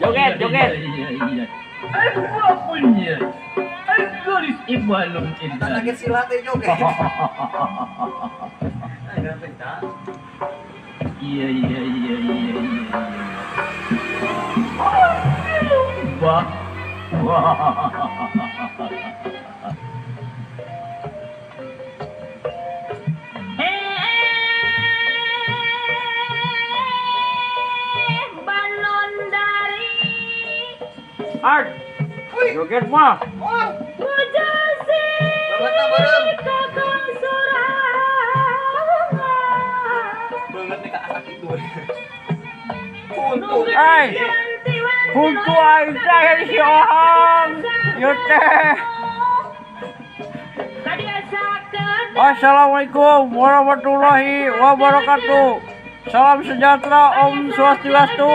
Joget, joget. Aku punya. Garis ibalum indah. Lagi silat joget. Iya iya iya iya iya. Wah. Wah. Balon dari Art. Joget mah. Ay, huntu aing teh si Ohang. Ieu teh. Assalamualaikum warahmatullahi wabarakatuh. Salam sejahtera, Om Swastiastu.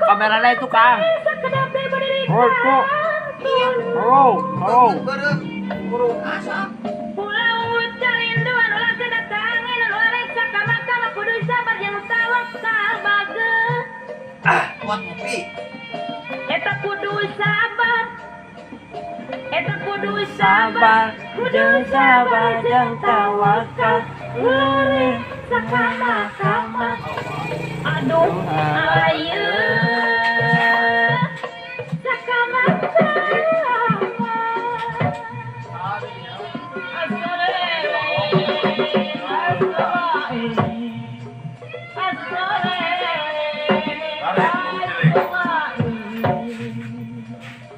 Kameranya itu Kang. Oh, kok. Oh, oh. Ah, kuat ngopi. Eta kudu sabar. Eta kudu sabar, kudu sabar jeung tawakal. Leureun sakama-kama. Aduh, ayeuna sakama-kama.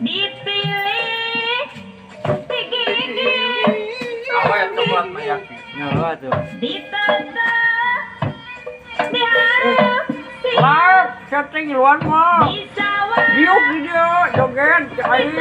Dipilih digigit ditata diharap Live setting luan mah. Diuk di dia joget aing.